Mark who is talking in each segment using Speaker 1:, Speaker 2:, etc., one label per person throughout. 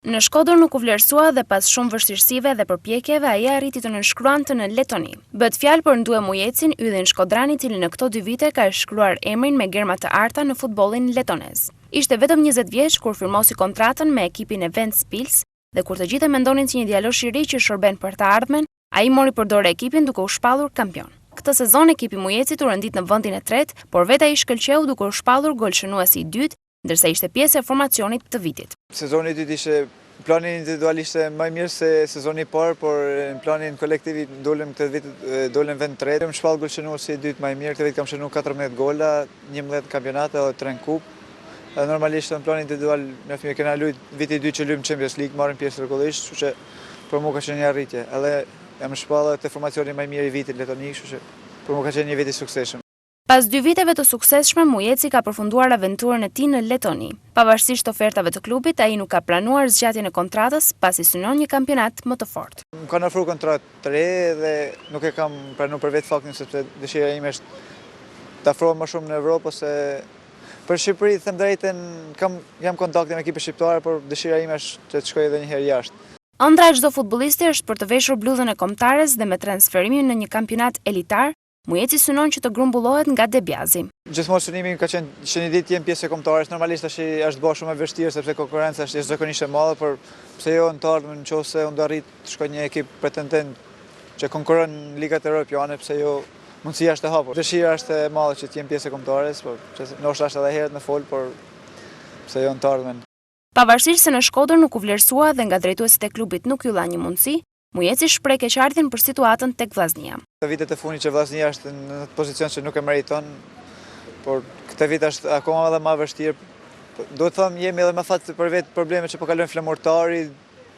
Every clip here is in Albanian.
Speaker 1: Në Shkodër nuk u vlerësua dhe pas shumë vështirësive dhe përpjekjeve ai arriti të nënshkruante në Letoni. Bëhet fjalë për Ndue Mujecin, yllin shkodran i cili në këto dy vite ka shkruar emrin me germa të arta në futbollin letonez. Ishte vetëm 20 vjeç kur firmosi kontratën me ekipin e Ventspils dhe kur të gjithë e mendonin si një djalosh i ri që shërben për të ardhmen, ai mori për dorë ekipin duke u shpallur kampion. Këtë sezon ekipi i Mujecit u rendit në vendin e tretë, por vetë ai shkëlqeu duke u shpallur golshënuesi i dytë ndërsa ishte pjesë e formacionit të vitit.
Speaker 2: Sezoni i dytë ishte, në planin individual ishte më i mirë se sezoni i parë, por në planin kolektiv dolëm këtë vit dolëm vend tretë. Jam shpall golshënuesi i dytë më i mirë, këtë vit kam shënuar 14 gola, 11 në kampionat edhe 3 në kupë. Edhe normalisht në planin individual mjaft mirë kena lujt viti i dytë që luajmë Champions League, marrim pjesë rregullisht, kështu që për mua ka qenë një arritje. Edhe jam shpallë te formacioni më i mirë i vitit Letoni, kështu që për mua ka qenë një vit i suksesshëm.
Speaker 1: Pas dy viteve të suksesshme, Mujeci ka përfunduar aventurën e tij në Letoni. Pavarësisht ofertave të klubit, ai nuk ka pranuar zgjatjen e kontratës, pasi synon një kampionat më të fortë.
Speaker 2: Më kanë ofruar kontratë të re dhe nuk e kam pranuar për vetë faktin sepse dëshira ime është të afrohem më shumë në Evropë ose për Shqipëri, them drejtën, kam jam kontakte me ekipe shqiptare, por dëshira ime është që të shkoj edhe një herë jashtë.
Speaker 1: Ëndrra e çdo futbollisti është për të veshur bluzën e kombëtares dhe me transferimin në një kampionat elitar, Mujeci synon që të grumbullohet nga De Biazi.
Speaker 2: Gjithmonë synimi im ka qenë që një ditë të jem pjesë e kombëtares. Normalisht tash është bërë shumë e vështirë sepse konkurrenca është jashtëzakonisht e madhe, por pse jo në të ardhmen në qoftë se unë do arrij të shkoj një ekip pretendent që konkurron në ligat europiane, pse jo mundësia është e hapur. Dëshira është e madhe që të jem pjesë e kombëtares, por ndoshta është edhe herët me fol, por pse jo në të ardhmen.
Speaker 1: Pavarësisht se në Shkodër nuk u vlerësua dhe nga drejtuesit e klubit nuk iu dha një mundësi, Mujeci shpreh keqardhjen për situatën tek Vllaznia.
Speaker 2: Këto vitet e fundit që Vllaznia është në atë pozicion që nuk e meriton, por këtë vit është akoma edhe më vështirë. Duhet të them jemi edhe me fat për vetë problemet që po kalojnë Flamurtari,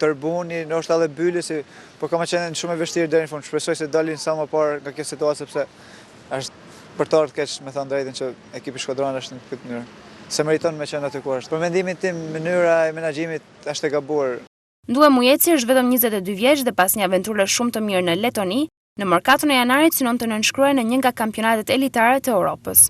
Speaker 2: Tërbuni, ndoshta edhe Bylisi, por ka me qenë shumë e vështirë deri në fund. Shpresoj se dalin sa më parë nga kjo situatë sepse është për të ardhur keq, me thënë drejtën që ekipi shkodran është në këtë mënyrë. Se meriton me qenë aty ku është. Për mendimin tim, mënyra e menaxhimit është e gabuar.
Speaker 1: Ndue Mujeci është vetëm 22 vjeç dhe pas një aventure shumë të mirë në Letoni, në merkaton e janarit synon të nënshkruajë në një nga kampionatet elitare të Europës.